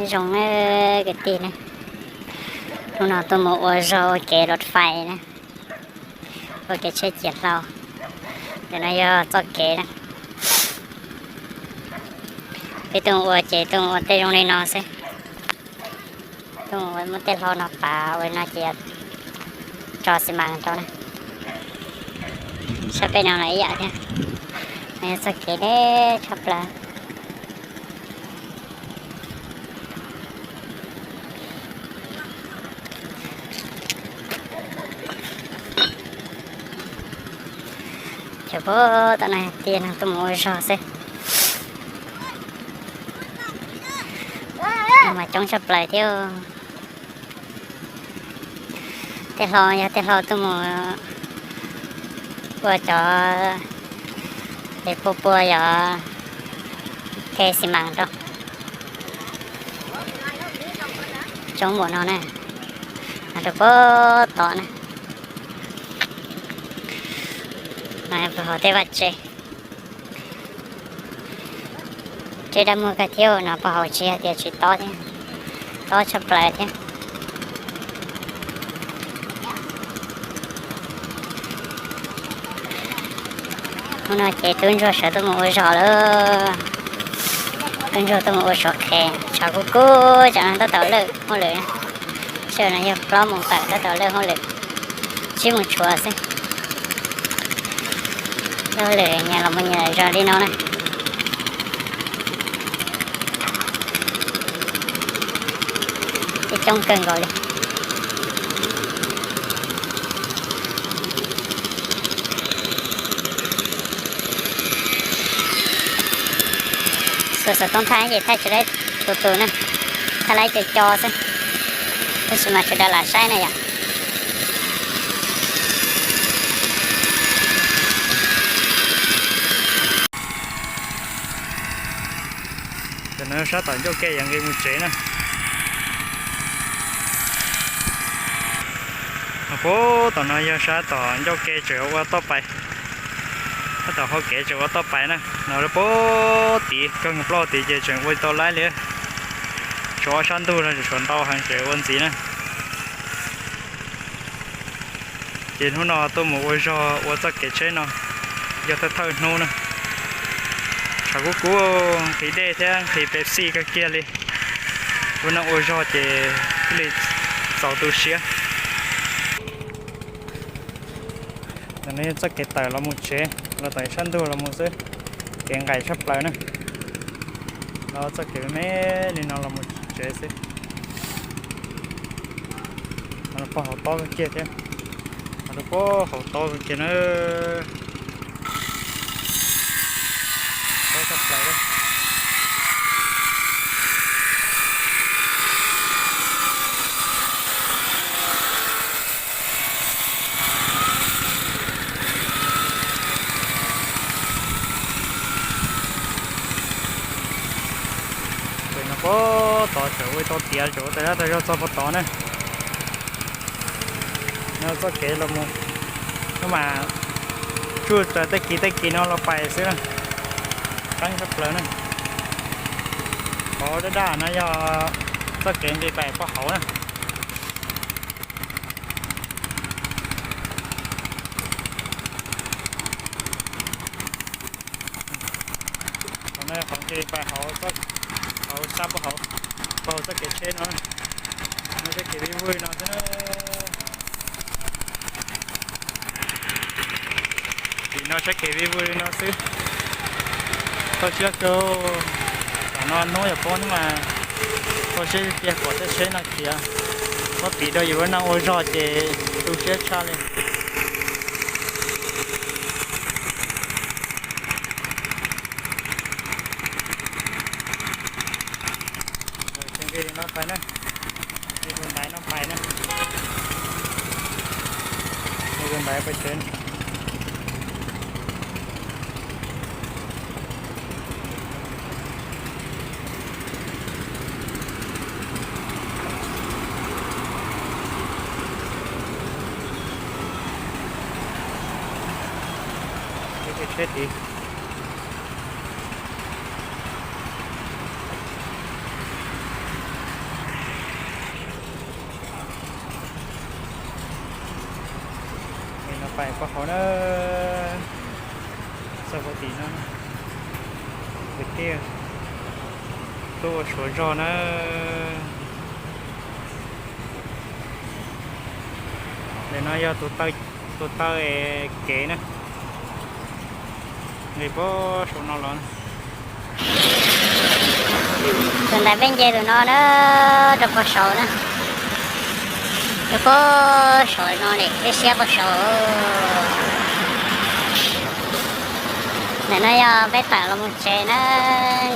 Zoo na kwv tij na, hnub no tuaj mus ua zog ua kev lov fais na, ua kev tsheb cia hlau. Ntawm no yog txoj kev na. Peb tuaj ua ces tuaj ua tej zoo li no xwb. Tuaj ua muab tej hlau no pav ua li no ces tso xi mas rau na. Sab peb no los ib yam thiab. No yog txoj kev deb tshaj plaws. Cov puag tom no tias neeg tuaj mus ua zog xwb. Mas coob tshaj plaws thiab. Tej hlau yog tej hlau tuaj mus ua cov es pua pua yog ke xi mas rau. Coob npaum no na, no rau puag tom na. Puag hauv tej vaj tse, tsev dab muag kawg thiab no, puag hauv tsis hais tias tsis tob thiab, tob tshaj plaws thiab. Hnub no ces tub ntsuag sawv tuaj mus ua zog lawm. Tub ntsuag tuaj mus ua zog qhev, tshav kub kub tsam no tab tom lawj hauj lwm. Sij hawm no yog plaub moos tawm tab tom lawj hauj lwm, tsib moos tshuav xwb. Lawj hauj lwm nyias los mus nyias zog li no na. Coob kawg nkaus li. Xuas xov tooj thaij ces thaij tsis laib tus tus na, thaij laib co co xwb, tab sis mas sawv daws lam saib na yom. Cov no sab tom ncauj ke yuav nqis mus tsev na. Puag tom no yog sab tom ncauj ke tseem ua toj pais, sab tom hauv kev tseem ua toj pais na. No puag tid kawg plaub tid ces tseem ua tsis tau laib li. Tshuav ob sab ntug no tseem tshuav ntau heev tseem ua ntxiv na. Ces hnub no tuaj mus ua zog ua txoj kev tsheb no yog thawj thawj hnub na. Tshav kub kub, nqhis dej thiab nqhis Pepsi kawg kiag li. Ua no ua zog ces thiaj li txaus tu siab. Ntawm no yog txoj kev tawm los mus tsev, los tawm sab ntug los mus xwb, kev nqaim tshaj plaws na. Los txoj kev me me li no los mus tsev xwb. Puag hauv tob kawg kiag thiab, puag hauv tob kawg kiag na. Tob tshaj plaws li. Ces no puag tod tseem ua tau tiav, tseem ua tas zaj tas zog txog puag tod na. No txoj kev los mus, no mas tsuj raws tej kiv tej kiv no los pais xwb na. Qeeb tshaj plaws na. Qhov daj daj no yog txoj kev nqis pais puag hauv na. Qhov no yog qhov nqis pais hauv, hauv sab puag hauv, puag hauv txoj kev tsheb no. No txoj kev vij vwj no xwb na. Tim no saib kev vij vwj li no xwb. Kho siab kawg. Tam no hnub yog poob hnub mas kho siab tiag tiag pom tej tsheb no khiav. Muab piv rau yus lub neej ua zog ces tu siab tshaj li. Nqis li no pais na, nqis tus ntaiv no pais na, nqis tus ntaiv pais tsev. Tsheb tid. Pais puag hauv na, txog puag tim no, kwv tij tuaj ua suav zog na. Ntawm no yog tus taw kev na, nqis puag saum no los. Tus ntawm peb nce tus no na, rau puag saud na, rau puag saud no ne, peb siab puag saud. Ntawm no yog peb tawm los mus tsev na,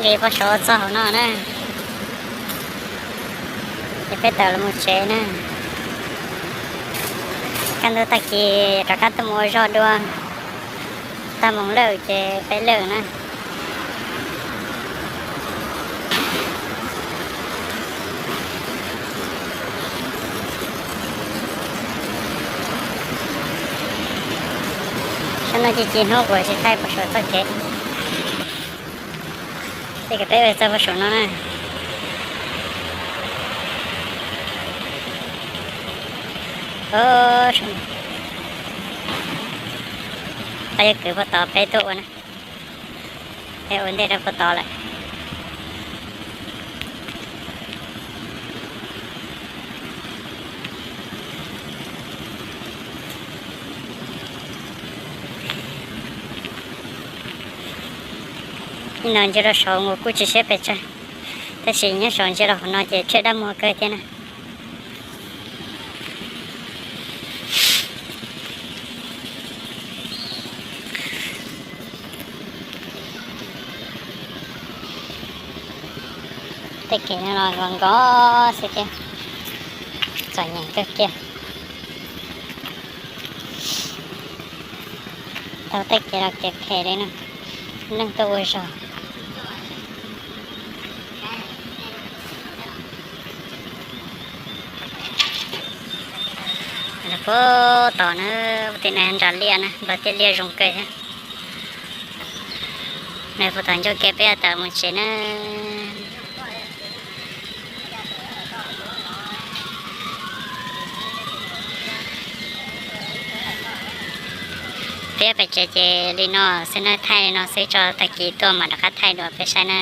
nqis puag saud txog hauv no na. Ces peb tawm los mus tsev na. Kaj ntug tag kis rov qab tuaj mus ua zog dua. Tag moos lawm ces peb lawm na. Saum no ces hnub kuv tsis thaij puag saum txoj kev. Ces peb txog puag saum no na. Qhov yog kwv puag tod peb tuaj ua na. Peb ua ntej rau puag tod lawm. Ib no ntsia rau saud nkaus kuj tsis siab pes tsawg, tab sis nyob saud ntsia rau hauv no ces rhiab dab muag kawg thiab na. Tej kev no los nkos nkos xwb thiab, txom nyem kawg kiag. Tau tej kev los kev phem li no, neeg tuaj ua zog. Puag tod na, puag tim no nras liaj na, npawg tiaj liaj zoo kawg thiab. Nws puag tod ncauj ke peb tawm mus tsev na. Peb pem tsev ces li no xwb na, thaij li no xwb tso, tag kis tuaj mam rov qab thaij dua peb saib na.